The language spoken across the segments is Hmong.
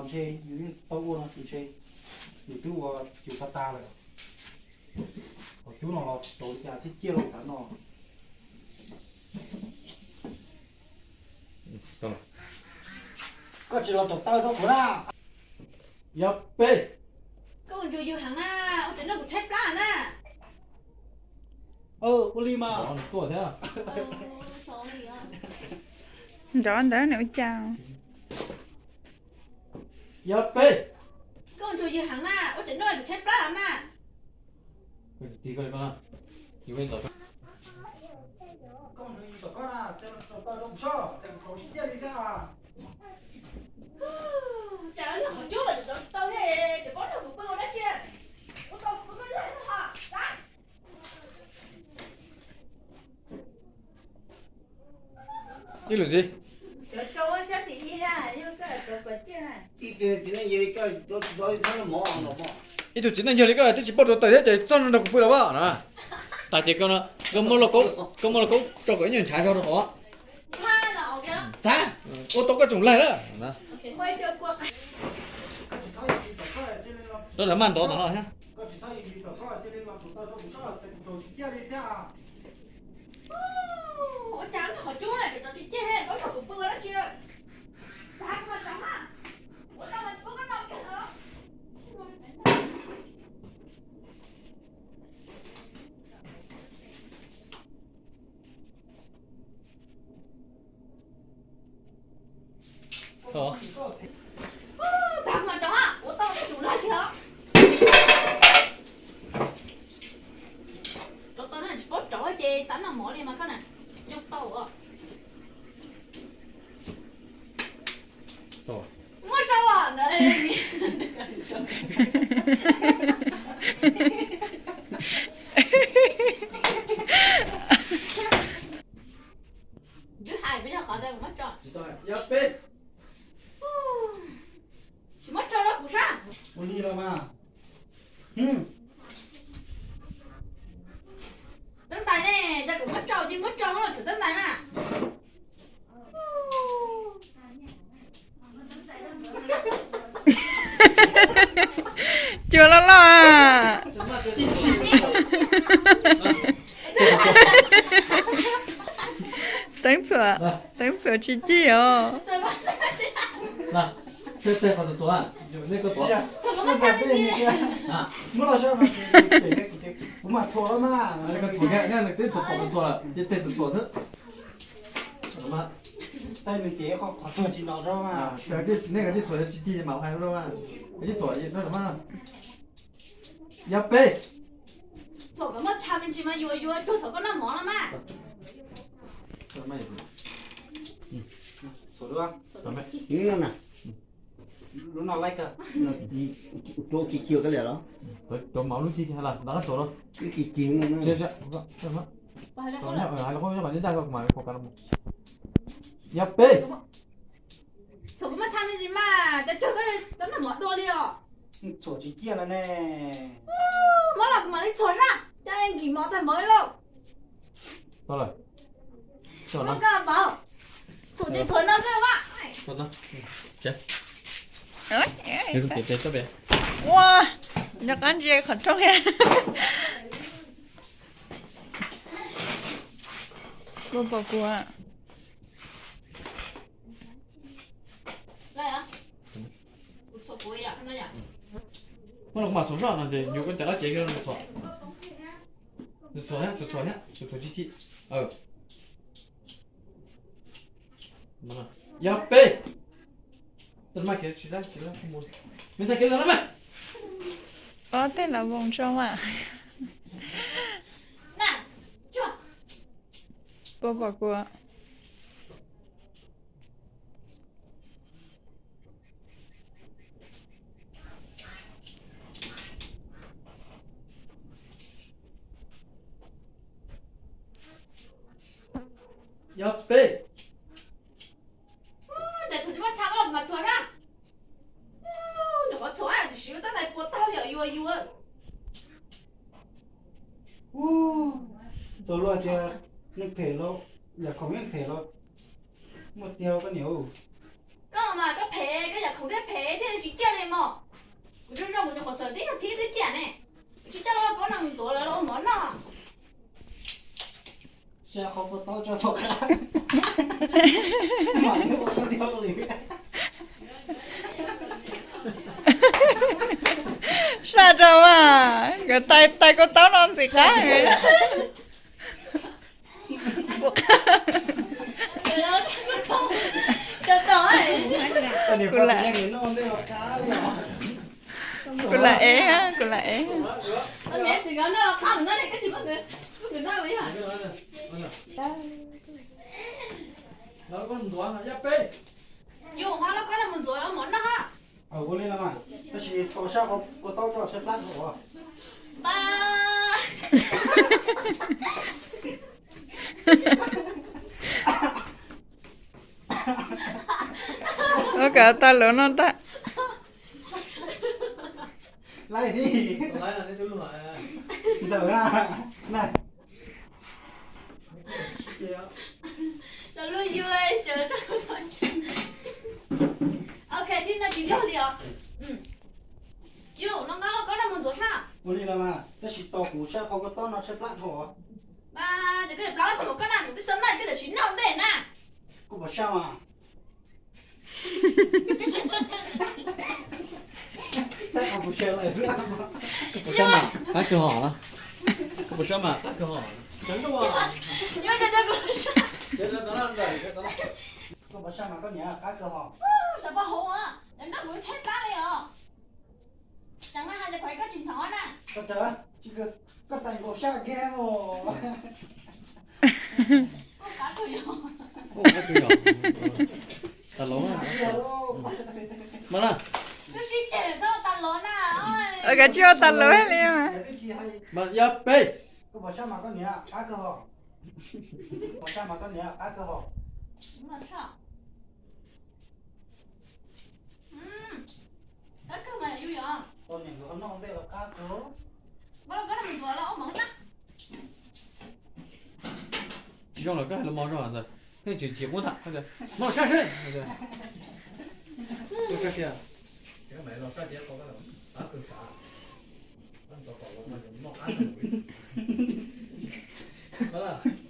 Ntshe yus yeej tau ua no ces ntshe yus twb ua yus tag tag lawm. Qhov cub no los rauv li cas thiaj ciaj li tav no. Koj tsis los rauv taws rau kuv na. Yog peb. Koj ua ntsuas yws heev na, ua tej no kuv tshaib plab na. Ua li mas. Nrov ntawd nws ua cas? Yog peb. Koj ua ntsuas yws heev na, ua tej no kuv tshaib plab na. Ib lwm ntxiv. Ib tug txiv neej yog li koj twb tsis paub rauv taws thiab ces txhob nrog kuv pw los as na. Tas ces koj muab lauj kaub rau kom ib nyuag ntshav zog rau hauv. Ua tau koj tsoom laig lawm. Rau lawv maj ntov tom no thiab. Rauv taws na tsis paub rauv ces tab noj mov li mas koj na, nyuj tau. Muab rau los ntawd. Twb hais puas yog qhov ntawd kuv muab tso? Tsis muab tso rau kuv sab. Ua li los mas. Teeb ntais ne, cas kuv muab tso ces muab tso los tsuav teeb ntais na. Cua loj loj. Teeb txhuam, teeb txhuam tsis cig os. Kuv mam txhuam mas. Twb txhuam pom txhuam lawm ces tej txhuam xwb. Tej nws ces qhov txhuam tsis nrov rau mas. Nej tsis txhuam tsis cig mam hais rau mas. Tsis txhuam no mas. Yog peb. Txhuam kom muaj txha me ntsis mas yuav yuav tsuag thaum koj noj mov no mas. Txhuam dua. Lub no laij kawg. Rau kiv kiag koj liam los? Rau mov lub kiv kiag los, nrog koj txhuam los. Lub kiv kiag no. Hais los koj nyob kom ncaj ncaj koj mam pom kas los. Yog peb. Txhuam kom muaj txha me ntsis mas, cas tsuag koj tau noj mov dua li os. Txhuam tsis ciaj no ne. Muab los kuv mam li txhuam sab, cas nkim mov tag npaum li lauj. Tau lawm. Txhuam no, txhuam no xwb mas. Ua, nco qab ntsia qhov rooj thiab. Koj pom kuv. Muab los kuv mam txhuam sab no ces yus koj cas dab tsev kiag no txhuam. Txhuam thiab, txhuam thiab, txhuam tsis cig. Yog peb. Me ntag kev los mas. Ob tej los voos tso mas. Puas pom kuv? Yog peb. Nws qhov txhuam tiam sis tab tais puas tag li os yus yus. Tau luaj tias neeg phem los, yam khoom yeej phem los muaj tiag koj niam. Koj Mas koj phem, koj yam khoom thiab phem thiaj li tsis ciaj li mog. Kuv zoo zoo kuv nyuam qhuav txawm tib tug thib twb ciaj ne. Kuv tsis coj lauj kaub no mus ntxuav lawv ua mov noj. Sab qhov kua taub tso pov qab. Sab tso mas, nkawd tais tais kua taub no ntxim qab. Kuv lam ev, kuv lam ev. Yus, hos lauj kaub no mus ntxuav mov noj ha. Ua li los mas, tab sis tau sab qhov kua taub tso tshaib plab dhau. Ua kom tau luv no ntag. Laib thiab. Ntxawm na. Txawm luag yus, ok, thib no tsis yog li os. Yus, no nqa lauj kaub no mus ntxuav sab. Ua li los mas, tab sis tos kuv sab qhov kua taub no tshaib plab dhau. Mas ces koj yuav plab los thaum koj na, kuv twb tau noj koj tam sim noj ntej na. Koj puas sab mas? Koj puas sab mas qab kawg hos? Koj puas sab mas qab kawg hos? Koj puas sab mas koj niam qab kawg hos? Sawv paj hauv, noj kuv tshaib plab li os. Tseem na hais tias kuv hais koj tsis hnov na. Koj tsis, koj txais nkaus sab kiag os. Koj qab kawg yog. Tas laus na. Mas na. Koj sib ceg txhob tas laus na. Ua cas tsis ua tas laus li mas. Mas yog peb. Koj puas sab mas koj niam qab kawg hos? Puas sab mas koj niam qab kawg hos? Qab kawg mas yus yog. Tus niam nkawd noj ntej los qab kawg. Npaj los koj noj mus ntxuav los ua mov na. Tsis zoo lawm koj hais lus mos zog ntawd, pheej tsis tsis qub ntag. Noj sab seb. Noj sab kiag.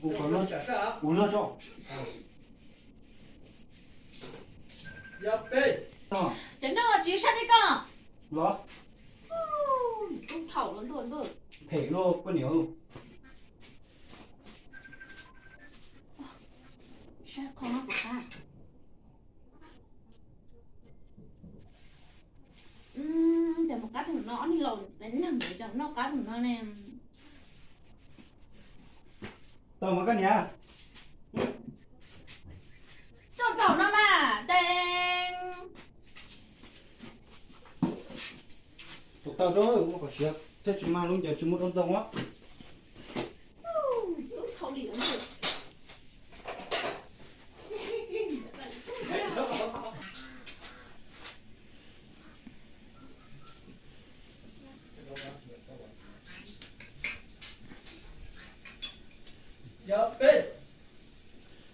Ua luaj tso. Cov no tsis sab li koj los. Tub thaum los ntuj ntuj. Phem luaj poj niam. Sab qhov no kuv qab. Ces mus qab tus no, ob niag laus neeg ntawd cov noj qab tus no ne. Tau mas koj niam. Tso rau no mas, tee. Tus tau rau, ua kom siav thiab tsis mag lub ncaws tsis muaj rau ntxoog os.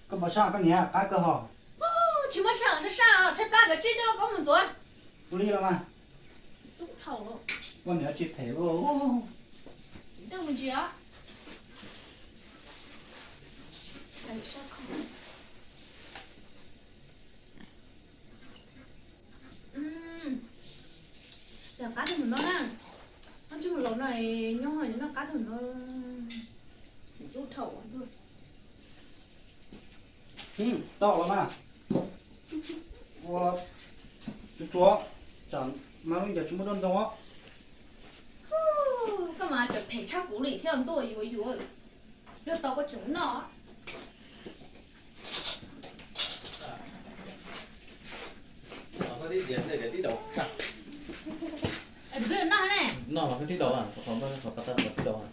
Koj puas sab koj niam qab kawg hos? Tsis muaj sab, sab sab, tshaib plab kawg, tsij coj lauj kaub mus ntxuav. Ua li los mas. Poj niam tsis phem ua. Cov qab tus no na, noj tsej mus laus no, nyob noj qab tus no. Tub thaum. Tau los mas. Ua tsuav tsuav, tsam mas lub ncaws tsis muaj rau ntxoog os. Koj mas tseem phem tshaj kuv li thiab ntuj, yuav yuav. Luag tau koj tseem noj. Noj mas koj tib daus, qhov qhov tib daus.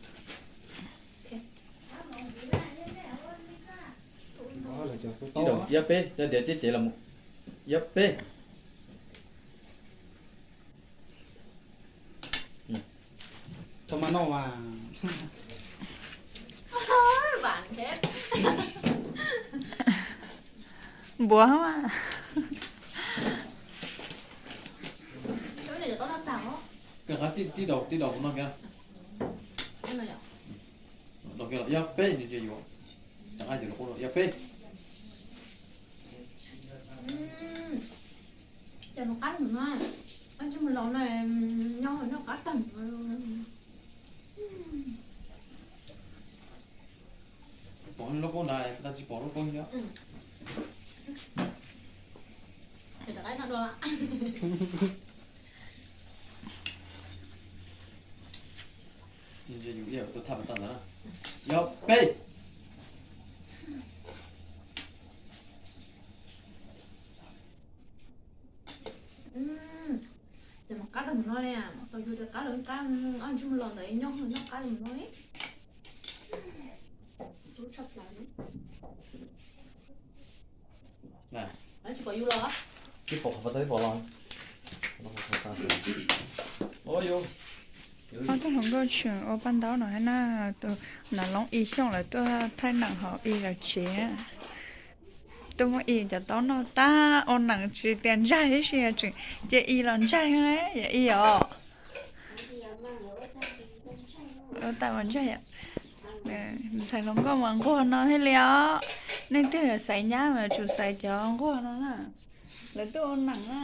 Tib daus, yab peb, yab diav tib cev los mus, yab peb. Tho mas noj mas. Npuav mas. Tij daus, tij daus no kiag. Yog peb, yog peb. Ces mus qab mus no, ntsej muag laus no, nyob noj qab tag. Pom lub koob na, tsis pom lub koob thiab. Yog peb. Ces mus qab tag mus no li, tau yus tias qab los qab, ob ntsej muag laus ntawd nyob noj qab mus no li. Tsis pom yus los. Ob tug hluas nkauj tseem ua paj ntaub no hab na, tus nam loob I Xyooj lawv tuaj thaij neem hauv I lawv tsev. Tuaj muab I cov taub noj tag, ua neem tsis tias ntsaig tib si, tseem cia I los ntsaig, yog I os. Ua tau ua ntsaig. Ntxhais hluas nkauj mas nquag no thiaj li os. Leej twg xaiv nyab mas tsum xaiv cov nquag no na. Lawv tuaj ua neem na,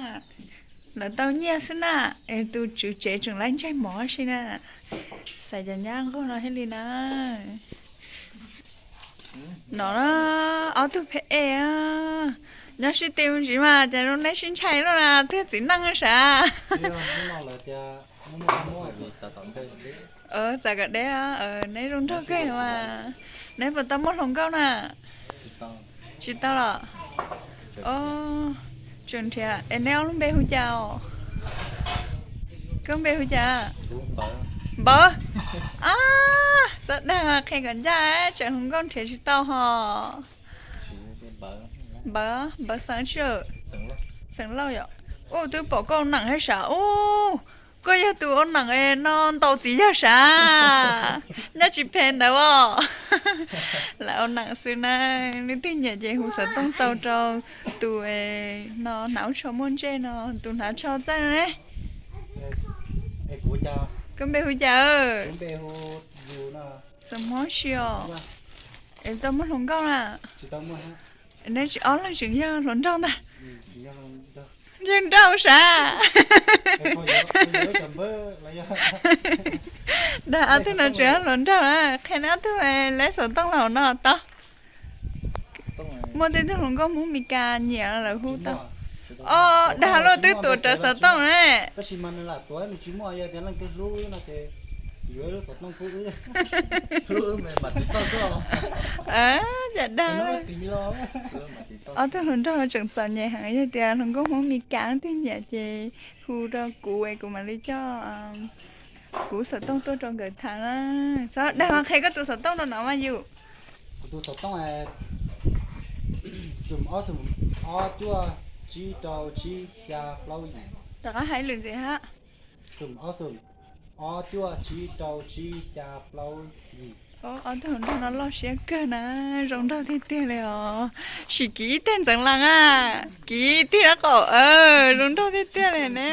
lawv tau nyiaj xwb na, es tus tswv tsev tseem laib ntsaig mov si na. Xaiv cov nyab nquag no thiaj li na. No ob tug phem ej, nyob sib ti mus ntsis mas ces zoo neb sib ntshai lawm na, twb txiv neej sav. Xav kom deb, neb zoo nraug kawg mas. Neb puas tau muaj hluas nkauj na? Tsis tau los? Tseem nrhiav. Es neb ob lub npe hu cas os? Koj npe hu cas? Npawv. Ab, txhob dag, qhia kom ncaj, tseem hluas nkauj nrhiav tsis tau hos. Npawv, npawv xeem tsi? Xeem Lauj yom. Ub, twb pom koj ua neem thiab sav. Ub, koj yog tus ua neem no ntaus txiv yawg sav. Nyob tsis phem ntawd os. Lawv ua neem xwb na, leej twg nyiam ces hu xov tooj tau rau tus no hnav tsho muaj ntsej no, tus hnav tsho txawj ne. Koj npe hu cas? Xeem Hmoob si os. Es tau muaj hluas nkauj na? Neb tsis ob leeg tseem yog hluas nraug ntag. Yawg nraug sav. Dag ob tug no tseem yog hluas nraug na, qhia neb ob tug leb xov tooj los no tau. Muaj tej tug hluas nkauj Hmoob Mes Kas nyiam lawv hu tau. Os, dag luaj twb tuav rawv xov tooj ne. Cas dag. Ob tug hluas nraug tseem txom nyem heev, yog tias hluas nkauj Hmoob Mes Kas twg nyiam ces hu rau kuv es kuv mam li coj kuv xov tooj tuaj rau nkawd tham na. Txhob dag, qhia koj tus xov tooj rau no mas yus. Kuv tus xov tooj, xum ob xum ob cuaj tsib rau tsib xya plaub yim. Rov qab hais lwm ntxiv hab. Xum ob xum ob cuaj tsib rau tsib xya plaub yim. Ob tug hluas nraug no loj siab kawg na, zoo nraug tiag tiag li os. Sim kiv ib teg ntxeev lees a, kiv tig rab qaum, zoo nraug tiag tiag li ne.